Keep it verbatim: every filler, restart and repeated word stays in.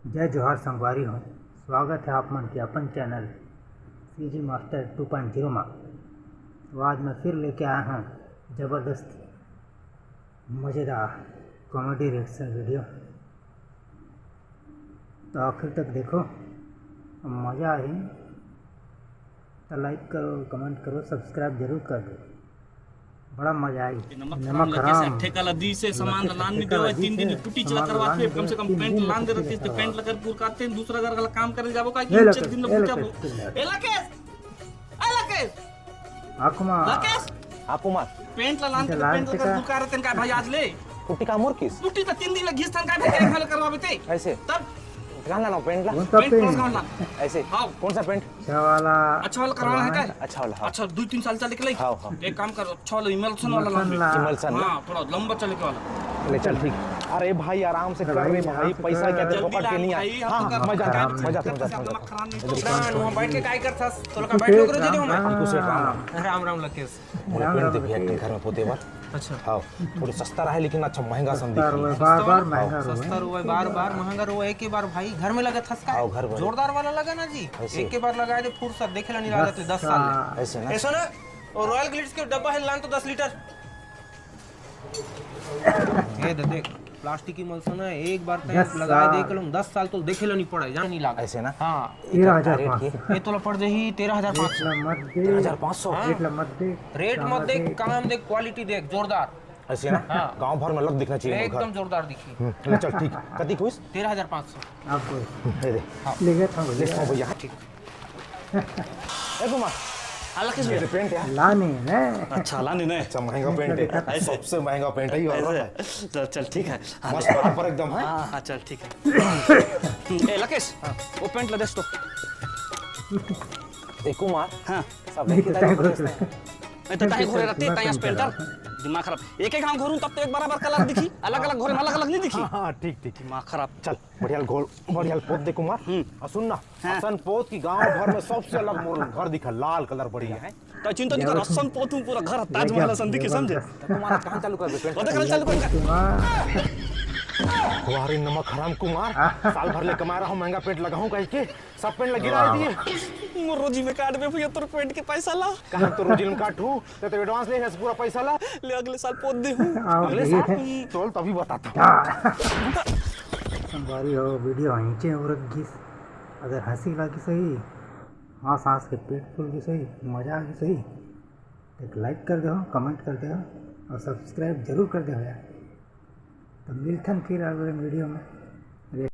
जय जोहार संगवारी हो, स्वागत है आप मन के अपन channel CG master two point zero मा। तो आज मैं फिर लेके आया हूँ जबरदस्त मज़ेदार कॉमेडी रिएक्शन वीडियो। तो आखिर तक देखो, मज़ा आही तो लाइक करो, कमेंट करो, सब्सक्राइब जरूर कर दो। बड़ा मजा आई। नमक हराम लगे से ठेका ला दी से सामान ला लान नहीं देवे, तीन दिन पुट्टी चला करवा थे, कम से कम पैंट लान दे रहते, पैंट ला कर पुरकाते, दूसरा घर का काम करे जाबो का कि इज्जत दिन ला पुट्टा। ए लकेश, ए लकेश, आकुमा, लकेश, आकुमा, पैंट ला लान दे, पैंट ला कर पुरका रहते का भाई आज ले। पुट्टी का मोर किस? पुट्टी तो तीन दिन ला घिस थन का भाई, एक हाल करवा बेते। ऐसे? तब गाना ना पैंट ला। कौन सा पैंट? कौन सा पैंट? ऐसे? हाँ। कौन सा पैंट? अच्छा वाला। अच्छा वाला करवाना है क्या? अच्छा वाला, हाँ। अच्छा, दो तीन साल चले के लिए। हाँ, हाँ। एक काम कर, अच्छा वाला इमल्सन वाला लान दे। इमल्सन ना? हाँ, थोड़ा लंबा चले के वाला। ले चल, ठीक। अरे भाई, आराम से कर रे भाई, पैसा क्या तेरे पॉकेट के लिए? हाँ, हाँ, मजा, मजा, मजा, मजा। वहाँ बैठ के काय करथस? तोला का बैठ के करो दे दे हमें। राम राम लकेश। मोला पैंट दे भैया, एक ठन घर में पोते बर। अच्छा। हाँ, थोड़ी सस्ता रहे, लेकिन अच्छा महंगा सन दिखे। बार बार महंगा रोए। सस्ता रोए, बार बार महंगा रोए, एक ही बार भाई घर में लगा थस का? हाँ, घर में। जोरदार वाला लगा ना जी, ऐसे। एक ही बार लगा दे, फुर्सत देखे ला नहीं लगा तो दस साल। ऐसे ना? ऐसा ना, और रॉयल ग्लिट्स के डब्बा है, लान तो दस लीटर। ये दे देख, प्लास्टिक की मलसन है, एक बार तय लगा दे के लो, दस साल तो देखे लो नहीं पड़ा, जान नहीं लगा। ऐसे ना? हाँ। तेरह हजार पाँच सौ। ये तोला पड़ जाही तेरह हजार पाँच सौ। तेरह हजार पाँच सौ? हाँ। रेट मत देख, काम देख, क्वालिटी देख, जोरदार। ऐसे ना? हाँ। गांव भर में अलग दिखना चाहिए एकदम घर। जोरदार दिखी। हम्म, ले चल, ठीक। कति खुश? तेरह हजार पाँच सौ। आपको ले दे। हाँ। ले गया था भैया। ले था भैया। ठीक। ए कुमार, आला किस ये पैंट है? लाने ने। अच्छा, लाने ने। अच्छा, महंगा पैंट है। ऐसे। सबसे महंगा पैंट है ये वाला। ऐसे। चल, चल, ठीक है। हाँ, मस्त बराबर एकदम है। हाँ, हाँ, चल, ठीक है। ए लकेश, हाँ। वो पैंट ला दे तो। ए कुमार, हाँ। सब नहीं, तो ताई घोरे रहते, ताई आस पैंट। दिमाग खराब। एक एक घाम घोरूं तब तो एक बराबर कलर दिखी, अलग अलग घोरे में अलग अलग नहीं दिखी। हाँ, हाँ, ठीक, ठीक। दिमाग खराब। चल, बढ़िया घोर, बढ़िया पोत दे कुमार। हम्म। और सुन ना, हाँ। असन पोत की गांव भर में सबसे अलग मोर घर दिखा, लाल कलर बढ़िया है। तो चिंता नहीं कर, असन पोत हूँ पूरा घर ताजमहल असन दिखी, समझे? तो तुम्हारा कहाँ चालू कर दे? वो तो कल चालू कर। वाह रे नमक हराम कुमार, साल भर ले कमा रहा हूँ, महंगा पैंट लगाऊं कह के सब पैंट लगी रहा है। मोर रोजी में काट बे भैया तोर पैंट के पैसा ला। कहाँ तो रोजी में काटू? ते तो एडवांस ले है पूरा पैसा ला। ले अगले साल पोत दे हूँ। अगले साल? चल तभी बताता हूँ। संगवारी हो, वीडियो हिंचे उरक गिस। अगर हंसी लागी सही, हाँस हाँस के पेट फूल गे सही, मजा आ गे सही, तो एक लाइक कर दे हो, कमेंट कर दे हो और सब्सक्राइब जरूर कर दे हो यार। तो मिलथन फिर अगले वीडियो में।